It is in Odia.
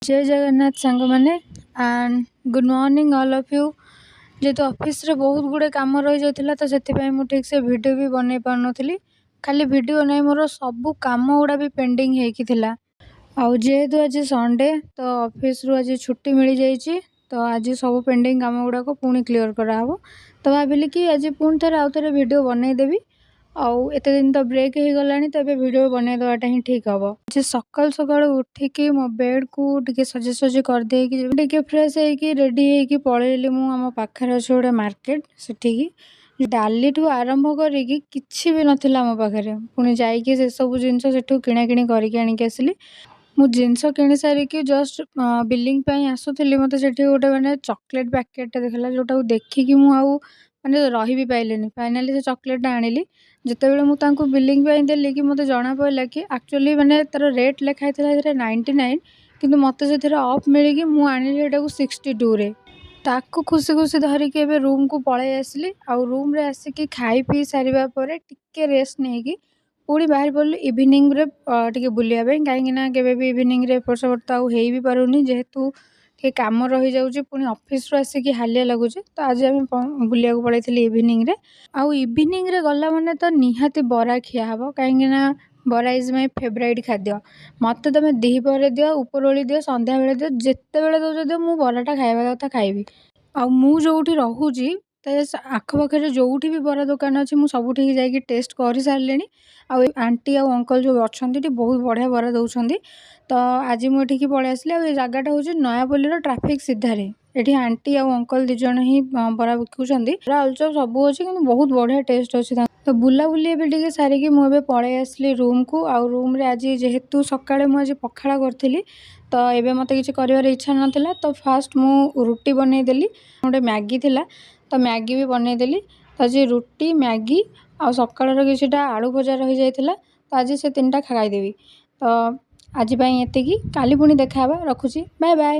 ଜୟ ଜଗନ୍ନାଥ ସାଙ୍ଗମାନେ and good morning all of you। ଯେହେତୁ ଅଫିସରେ ବହୁତ ଗୁଡ଼ିଏ କାମ ରହିଯାଉଥିଲା, ତ ସେଥିପାଇଁ ମୁଁ ଠିକ୍ସେ ଭିଡ଼ିଓ ବି ବନେଇ ପାରୁନଥିଲି। ଖାଲି ଭିଡ଼ିଓ ନାହିଁ, ମୋର ସବୁ କାମ ଗୁଡ଼ା ବି ପେଣ୍ଡିଂ ହେଇକି ଥିଲା। ଆଉ ଯେହେତୁ ଆଜି ସଣ୍ଡେ, ତ ଅଫିସରୁ ଆଜି ଛୁଟି ମିଳିଯାଇଛି, ତ ଆଜି ସବୁ ପେଣ୍ଡିଂ କାମ ଗୁଡ଼ାକ ପୁଣି କ୍ଲିଅର୍ କରାହେବ। ତ ଭାବିଲି କି ଆଜି ପୁଣି ଥରେ ଆଉ ଥରେ ଭିଡ଼ିଓ ବନେଇଦେବି। ଆଉ ଏତେ ଦିନ ତ ବ୍ରେକ୍ ହେଇଗଲାଣି, ତ ଏବେ ଭିଡ଼ିଓ ବନେଇ ଦେବାଟା ହିଁ ଠିକ୍ ହେବ। ଆଜି ସକାଳୁ ସକାଳୁ ଉଠିକି ମୋ ବେଡ଼୍କୁ ଟିକେ ସଜାସଜି କରିଦେଇକି, ଟିକେ ଫ୍ରେଶ୍ ହେଇକି, ରେଡ଼ି ହେଇକି ପଳେଇଲି ମୁଁ। ଆମ ପାଖରେ ଅଛି ଗୋଟେ ମାର୍କେଟ, ସେଠିକି। ଡାଲିଠୁ ଆରମ୍ଭ କରିକି କିଛି ବି ନଥିଲା ମୋ ପାଖରେ। ପୁଣି ଯାଇକି ସେସବୁ ଜିନିଷ ସେଠୁ କିଣାକିଣି କରିକି ଆଣିକି ଆସିଲି। ମୁଁ ଜିନିଷ କିଣି ସାରିକି ଜଷ୍ଟ ବିଲିଂ ପାଇଁ ଆସୁଥିଲି, ମୋତେ ସେଠି ଗୋଟେ ମାନେ ଚକୋଲେଟ୍ ପ୍ୟାକେଟ୍ଟେ ଦେଖାଗଲା, ଯେଉଁଟାକୁ ଦେଖିକି ମୁଁ ଆଉ ମାନେ ରହି ବି ପାଇଲିନି। ଫାଇନାଲି ସେ ଚକୋଲେଟ୍ଟା ଆଣିଲି। ଯେତେବେଳେ ମୁଁ ତାଙ୍କୁ ବିଲିଂ ପାଇଁ ଦେଲି କି ମୋତେ ଜଣାପଡ଼ିଲା କି ଆକ୍ଚୁଆଲି ମାନେ ତା'ର ରେଟ୍ ଲେଖା ହେଇଥିଲା ସେଥିରେ 99, କିନ୍ତୁ ମୋତେ ସେଥିରେ ଅଫ୍ ମିଳିକି ମୁଁ ଆଣିଲି ସେଇଟାକୁ 62ରେ। ତାକୁ ଖୁସି ଖୁସି ଧରିକି ଏବେ ରୁମ୍କୁ ପଳେଇ ଆସିଲି। ଆଉ ରୁମ୍ରେ ଆସିକି ଖାଇ ପିଇ ସାରିବା ପରେ ଟିକେ ରେଷ୍ଟ ନେଇକି ପୁଣି ବାହାରି ପଡ଼ିଲି ଇଭିନିଂରେ ଟିକେ ବୁଲିବା ପାଇଁ, କାହିଁକିନା କେବେ ବି ଇଭିନିଂରେ ଏପଟ ସେପଟ ତ ଆଉ ହେଇ ବି ପାରୁନି, ଯେହେତୁ ଟିକେ କାମ ରହିଯାଉଛି, ପୁଣି ଅଫିସରୁ ଆସିକି ହାଲିଆ ଲାଗୁଛି। ତ ଆଜି ଆମେ ବୁଲିବାକୁ ପଳେଇଥିଲି ଇଭିନିଂରେ। ଆଉ ଇଭିନିଂରେ ଗଲା ମାନେ ତ ନିହାତି ବରା ଖିଆ ହେବ, କାହିଁକିନା ବରା is my favourite ଖାଦ୍ୟ। ମୋତେ ତୁମେ ଦ୍ୱିପହରେ ଦିଅ, ଉପରଓଳି ଦିଅ, ସନ୍ଧ୍ୟାବେଳେ ଦିଅ, ଯେତେବେଳେ ଦେଉଛ ଦିଅ, ମୁଁ ବରାଟା ଖାଇବା କଥା ଖାଇବି। ଆଉ ମୁଁ ଯେଉଁଠି ରହୁଛି, ତ ଆଖପାଖରେ ଯେଉଁଠି ବି ବରା ଦୋକାନ ଅଛି, ମୁଁ ସବୁଠିକି ଯାଇକି ଟେଷ୍ଟ କରିସାରିଲିଣି। ଆଉ ଏ ଆଣ୍ଟି ଆଉ ଅଙ୍କଲ୍ ଯେଉଁ ଅଛନ୍ତି, ଏଠି ବହୁତ ବଢ଼ିଆ ବରା ଦେଉଛନ୍ତି। ତ ଆଜି ମୁଁ ଏଠିକି ପଳେଇ ଆସିଲି। ଆଉ ଏ ଜାଗାଟା ହେଉଛି ନୟାପଲ୍ଲୀର ଟ୍ରାଫିକ୍ ସିଧାରେ। ଏଠି ଆଣ୍ଟି ଆଉ ଅଙ୍କଲ୍ ଦୁଇ ଜଣ ହିଁ ବରା ବିକୁଛନ୍ତି। ବରା, ଆଳୁଚପ ସବୁ ଅଛି, କିନ୍ତୁ ବହୁତ ବଢ଼ିଆ ଟେଷ୍ଟ ଅଛି। ତ ବୁଲାବୁଲି ଏବେ ଟିକେ ସାରିକି ମୁଁ ଏବେ ପଳେଇ ଆସିଲି ରୁମ୍କୁ। ଆଉ ରୁମ୍ରେ ଆଜି ଯେହେତୁ ସକାଳେ ମୁଁ ଆଜି ପଖାଳ କରିଥିଲି, ତ ଏବେ ମୋତେ କିଛି କରିବାର ଇଚ୍ଛା ନଥିଲା। ତ ଫାଷ୍ଟ ମୁଁ ରୁଟି ବନେଇଦେଲି। ଗୋଟେ ମ୍ୟାଗି ଥିଲା, ତ ମ୍ୟାଗି ବି ବନେଇଦେଲି। ତ ଆଜି ରୁଟି, ମ୍ୟାଗି ଆଉ ସକାଳର କିଛିଟା ଆଳୁ ଭଜା ରହିଯାଇଥିଲା, ତ ଆଜି ସେ ତିନିଟା ଖାଇଦେବି। ତ ଆଜି ପାଇଁ ଏତିକି, କାଲି ପୁଣି ଦେଖାହେବା। ରଖୁଛି, ବାଏ ବାଏ।